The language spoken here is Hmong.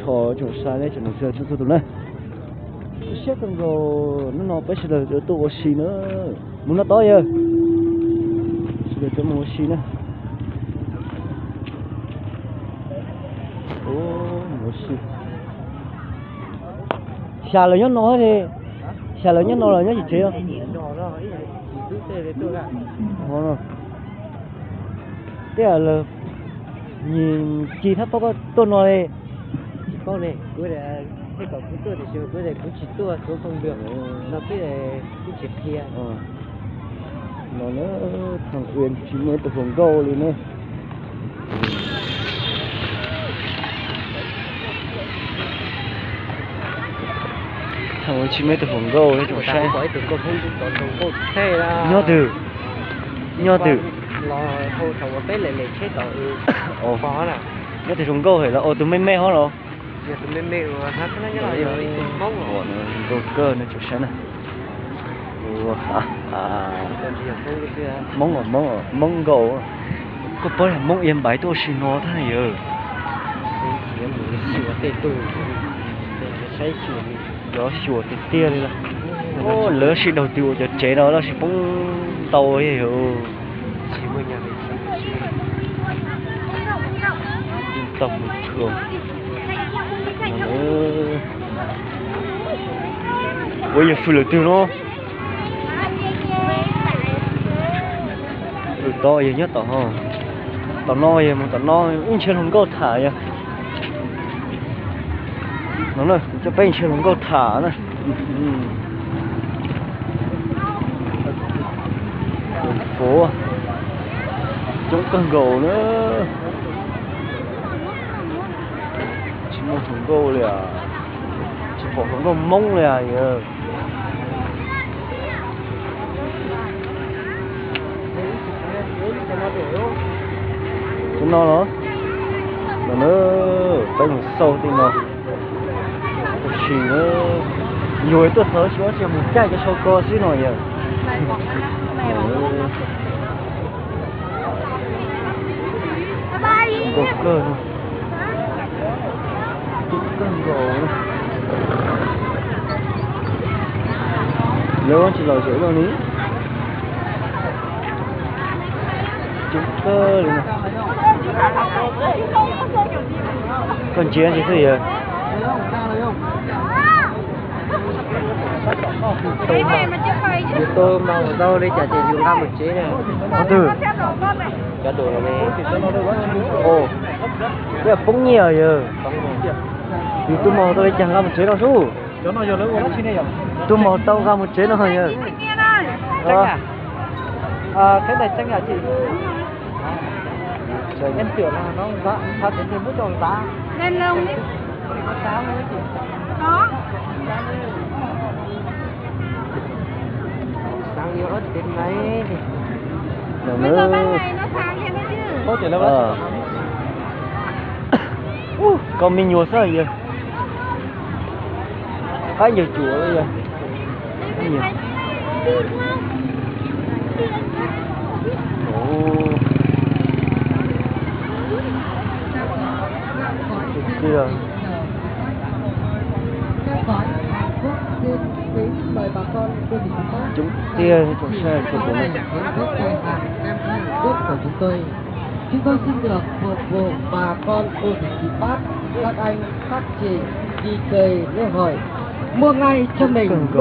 Thov tsoom saib neb tsoom niam txiv txhua txhua tus na, siab kawg nkaus, hnub no peb sawv daws tuaj ua si na. Mus no tod yawg, sawv daws tuaj mus ua si na. Mus ua si. Xya lawv nyob no, xya lawv nyob no los nyob tsis tsev no. Tej lawv nyias ci thab pab koj tuaj no li. Tsis paub ne, kuv, tej kom kuv tuaj tiam sis kuv tias kuv tsis tuaj xov phooj ywg no peb kuj tsis qhia. No na, thaum ub tsis muaj ib tug hluas nkauj li ne. Thaum ub tsis muaj ib tug hluas nkauj li, tsoom saib. Nyob twg? Nyob twg? Nyob twg hluas nkauj hais los ua tus me me hov los? Nkauj kawg no tsoom saib na. Hmoob, Hmoob, Hmoob nkaus. Koj paub Hmoob Iab Npaiv tuaj ua si no thiab yawg. Yog xyuas tiag tiag li lawm. Lawv sib daug twg ua cov tsev no los sis poob ntau li yawg. Tau mus txhua. Ua yawg fwj lawm twg no? Lwm tod yawg nyob tom, tom no yawg mus tom no ib ntshiab hluas nkauj tham yawg. No na, coj peb ntshiab hluas nkauj tham na. Fov coob kawg nkaus na. Tsis muaj hluas nkauj li as, tsis pom hluas nkauj Hmoob li as yawg. Tus no los, no na, peb mus xauj tej no. Tab sis na, yus tuaj txog tsis muaj dab tsi mus caij cov sau ko xwb no yawg. Nkauj kawg no. Kawg nkaus. Lawv tsis los zem no li. Coob kawg li no. Koj ntsia ntsis xwb yawg. Yus tuaj mas ua tau li cas ces yus nqa mus tsev na. Qhov twg? Cov dum no ne. Oj, peb poob nyiaj yawg. Yus tuaj mas tau li cas nqa mus tsev no sub. Tuaj mas tau nqa mus tsev no yawg. Koj me nyuam xwb yawg. Qaib ncaws cuam li yawg. Tiag. Coob tiag, tsoom saib txhua tus na. Chúng tôi xin được phục vụ bà con cô dì chị Pát, các anh, các chị đi chơi lễ hội. Mua ngay cho mình